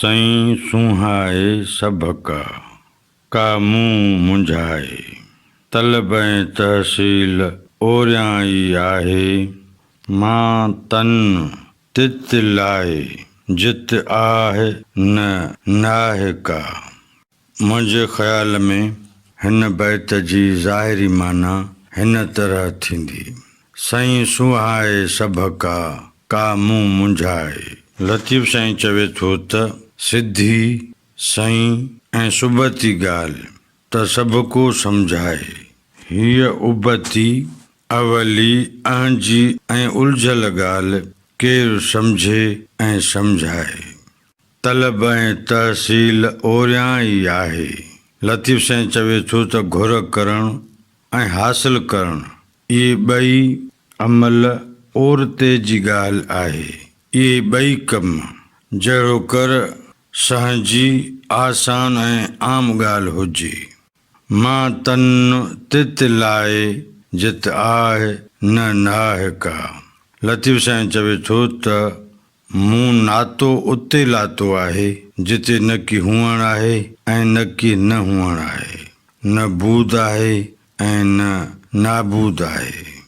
سئين سونهائي سڀڪا، ڪا مون منجهائي. طلب ۽ تحصيل اوريان ئي آهي، مان تن تت لائي، جت آهه نه ناهه ڪا. منهنجي خيال ۾ هن بيت جي ظاهري معنيٰ هن طرح ٿيندي، سئين سونهائي سڀڪا، ڪا مون منجهائي. لطيف سائين چوي ٿو ته سڌي، سئين ۽ سبتي ڳالهه ته سڀڪو سمجهائي. هيء ابتي، اولي، اهنجي ۽ الجهيل ڳالهه ڪير سمجهي ۽ سمجهائي. طلب ۽ تحصيل اوريان ئي آهي. لطيف سائين چوي ٿو ته گهر ڪرڻ ۽ حاصل ڪرڻ اهي ٻئي عمل اورتي جي ڳالهه آهي. اهي ٻئي ڪم جهڙوڪر سهنجي، آسان ۽ عام ڳالهه هجي. مان تن تت لائي جت آهه نه ناهه ڪا. لطيف سائين چوي ٿو ته مون ناتو اتي لاتو آهي، جتي نه ڪي هئڻ آهي ۽ نه ڪي نه هئڻ آهي، نه بود آهي ۽ نه نابود آهي.